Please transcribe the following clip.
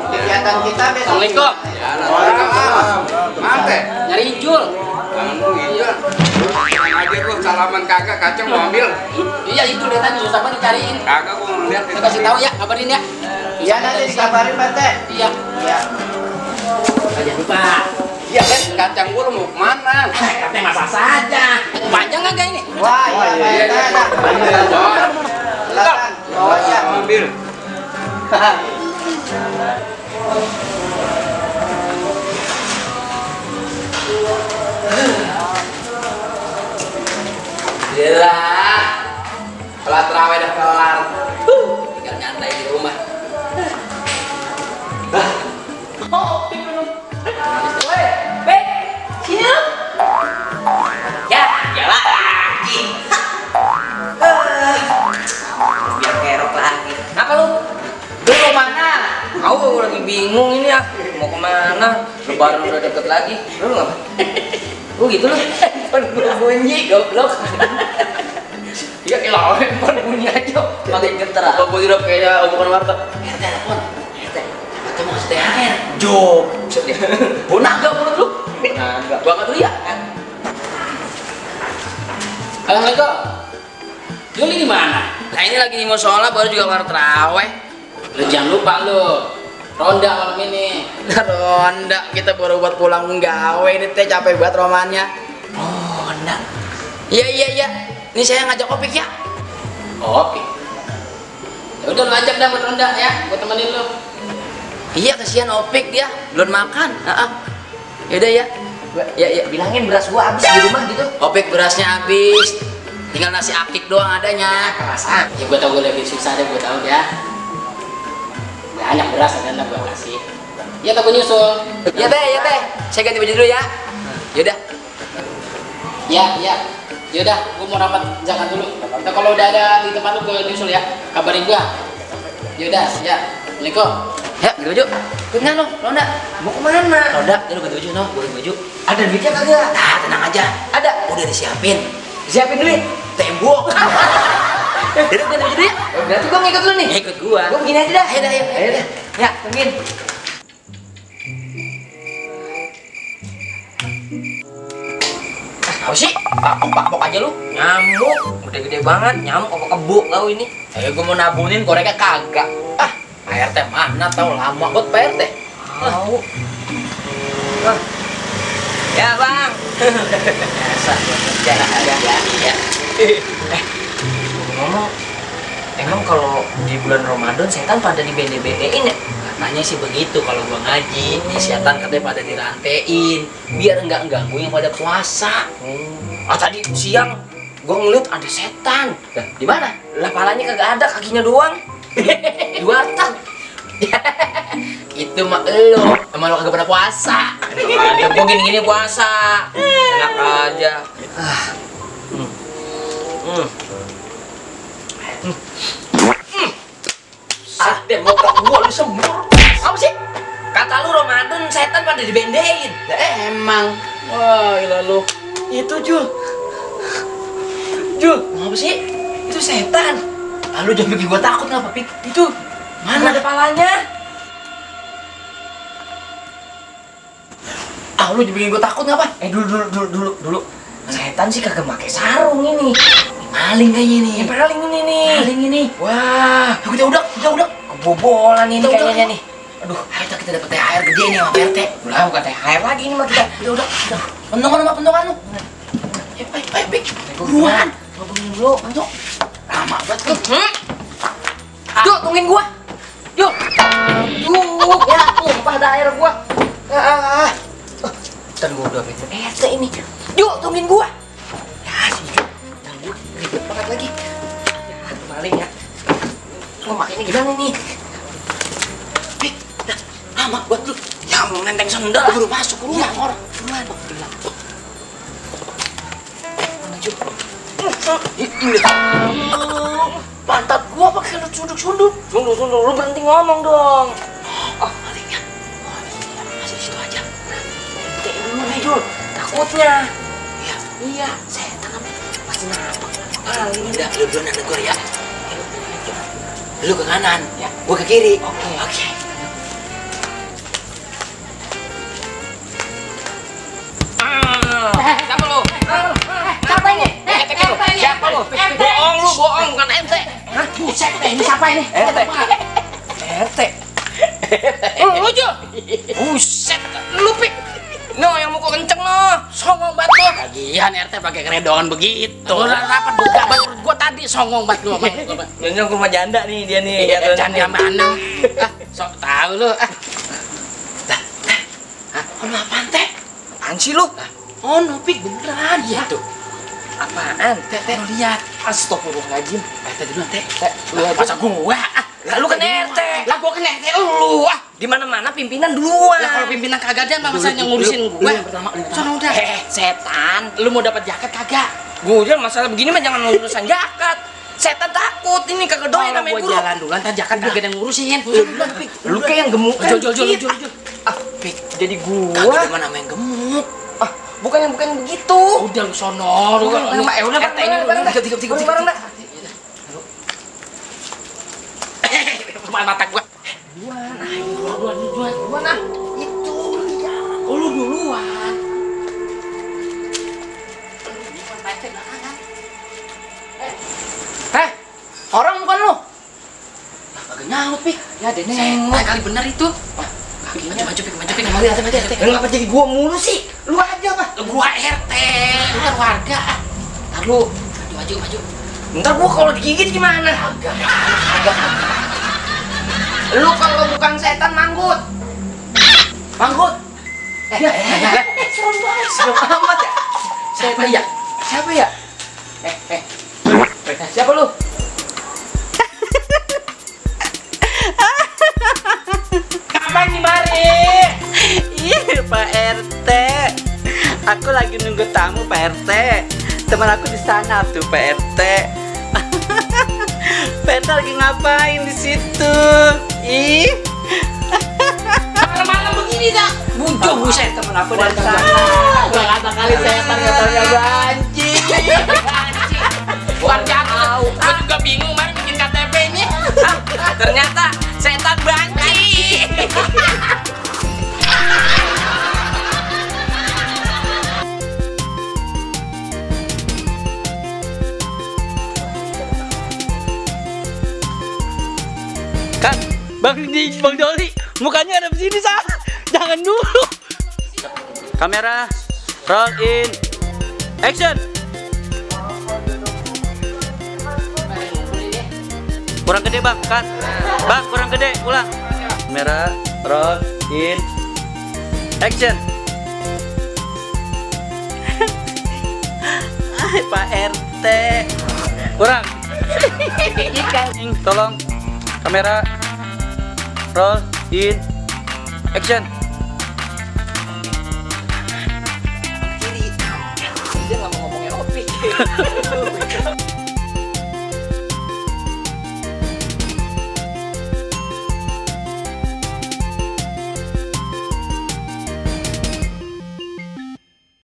Kegiatan kita besok. Assalamualaikum. Maaf teh. Nyari Jul. Iya. Aja lu salaman kagak kacang mau ambil. Iya itu dia tadi susah banget dicariin. Kagak gua ngeliat. Saya kasih tahu ya, kabarin ya. Iya nanti dikabarin Pak Teh. Iya. Iya. Jangan lupa. Iya kan kacang gua mau kemana? Katanya masak saja. Panjang nggak ini? Wah iya ada. Silakan. Oh iya ambil. Gila. Sholat terawih udah kelar. Tinggal nyantai di rumah. Oh, woi, Bek, sini lu. Ya, jalan lagi. Biar kerok lagi. Kenapa lu? Lu mau mana? Aku lagi bingung ini ya. Mau kemana? Lebaran udah deket lagi. Lu ngapa? Lu gitu lu. Handphone bunyi, goblok. Iya, elah, handphone bunyi aja. Pakai getar. Apa gua hidup kayak omongan warteg. Telepon. Atau mau THR? Job. Gua naga mulut lu. Naga. Gua angkat dulu ya. Assalamualaikum. Juli di mana? Nah ini lagi di musola baru juga kelar terawih. Lu jangan lupa lu. Ronda malam ini. Ronda, kita baru buat pulang gawe ini teh capek banget romannya. Ronda. Iya. Ini saya ngajak Opik ya. Opik. Ya udah lu ajak dah buat ronda ya, gua temenin lu. Iya kasihan Opik dia belum makan. Yaudah ya. Ya bilangin beras gua habis di rumah gitu. Opik berasnya habis. Tinggal nasi akik doang adanya. Kerasan. Ya gua tau gua lagi susah deh, gua tahu ya. Banyak beras ada gua kasih. Ya tak gua nyusul. Ya teh. Saya ganti baju dulu ya. Yaudah. Ya. Yaudah, gua mau rapat zakat dulu. Nah, kalau udah ada di tempat lu gua nyusul ya. Kabarin gua. Yaudah, ya. Assalamualaikum. Ya, ganti baju. Kenapa lo? Ronda. Mau kemana? Ronda, ya lu ganti baju no. Gua ganti baju. Ada duitnya kagak? Nah, tenang aja. Ada. Udah disiapin. Disiapin duit. Tembok. Jadi ganti baju dulu ya. Berarti gua ngikut lu nih. Ikut gua. Gua begini aja dah. Ayo dah. Ya, tungguin. Apa sih? Pak aja lu. Nyamuk, gede-gede banget. Nyamuk apa kebo tau ini. Gua mau nabunin goreknya kagak. Pak RT mana tau lama buat Pak RT. Tahu. Ya bang. Biasa. Ya. Ngomong, emang kalau di bulan Ramadan setan pada dibede-bedein ya? Katanya sih begitu kalau gua ngaji, setan katanya pada dirantein biar enggak ganggu yang pada puasa. Tadi siang gua ngeliat ada setan. Di mana? Lah palanya kagak ada, kakinya doang. Di warteg. Itu mah elo, emang lo kagak pernah puasa. Ada gua gini-gini puasa. Enak aja. Deh mau kok gua lu semur. Apa sih? Kata lu Ramadan setan pada dibendein. Emang. Wah, gila lu. Itu Jul. Apa sih? Itu setan. Lalu jangan bikin gua takut ngapa, Pik? Itu mana ada palanya? Lu jangan bikin gua takut ngapa? Dulu. Setan setan sih kagak pakai sarung ini. Maling kayaknya nih. Paling ini nih. Maling ini. Wah, Udah. kebobolan ini Udah. kayaknya nih. Aduh, ayo kita dapat THR gede nih sama PRT. Udah bukan THR lagi ini mah kita. Udah. Pentungan lu. Ayo, Pik. Buruan. Gua tungguin dulu. Masuk. Lama banget lu. Yuk, tungguin gua. Yuk. Ya, tumpah dah air gua. Ntar gua udah Pik. RT ini. Yuk, tungguin gua. Ya, sih. Dan gua ribet banget lagi. Ya, maling ya. Gua makanya gimana nih? Pik, dah. Lama buat lu. Ya, mau nenteng sendal. Baru masuk ke rumah orang. Buruan. Maju. Ini. Pantat gua pakai lu sunduk. Sunduk, lu berhenti ngomong dong. Oh, malingnya. Oh, iya. Masih di situ aja. Kayak dulu nih, Jul. Takutnya. Iya. Setan apa? Pasti nampak. Maling. Udah, lu duluan negor ya. Lu ke kanan, ya. Gua ke kiri. Oke. Siapa lu? Siapa ini? Siapa lu? Bohong lu, bukan ente. Hah? Buset deh, ini siapa ini? RT. Lu Jul. Buset, lu Pik. No, yang mukul kenceng no. Songong banget lu. Lagian RT pakai keredongan begitu. Lu rapat buka banget gua tadi songong banget lu. Jangan ke rumah janda nih dia nih. Iya, jangan sama anak. Sok tahu lu. Lu apaan teh? Apaan sih lu? Oh, no Pik beneran. Iya tuh. Apaan? Teh, lihat. Astagfirullahaladzim. Teh dulu teh. Lu aja. Masa gua? Lu kan RT. Lah gua kan RT lu. Di mana-mana pimpinan duluan. Lah kalau pimpinan kagak ada mah masanya ngurusin gua. Sono udah. Setan. Lu mau dapat jaket kagak? Gua udah masalah begini mah jangan urusan jaket. Setan takut ini kagak doyan Kalau namanya gua guru. jalan duluan kan jaket kagak ada yang ngurusin. Lu kayak yang gemuk kan? Jol. Pik, jadi Kagak gua. ada nama yang gemuk. Bukan yang begitu. Udah lu sono. Lu Udah, RT ini bareng dah. tiga. Bareng dah. Mata gua. Duluan ah. Itu lu di jalan. Oh, lu duluan. Orang bukan lu. Kagak nyaut, Pik. Ya, dia Setan nengok. kali bener itu. Maju, Pik. Hati. Kenapa jadi gua mulu sih? Lu aja apa? Gua RT, lu kan warga. Ntar lu. Maju. Ntar gua kalau digigit gimana? Lu kalau bukan setan manggut. Manggut. Serem amat ya. Siapa ya? Siapa ya? Siapa lu? Kapan nih mari? Iya Pak RT, aku lagi nunggu tamu Pak RT. Teman aku di sana tuh Pak RT. Pak RT lagi ngapain di situ? Ih, Malam-malam begini dah. Bujuk buset. teman aku dari sana. Berapa kali setan katanya banci. Bukan jatuh. Gua juga bingung mari bikin KTP-nya. Ternyata setan banci. Kan, Bang Doli, mukanya ada di sini Sa. Jangan dulu. Kamera, roll in, action. Kurang gede bang, kan? Bang, kurang gede, ulang. Kamera, roll in, action. Pak RT, kurang. Tolong, kamera, roll in, action. Dia nggak mau ngomongin Opik.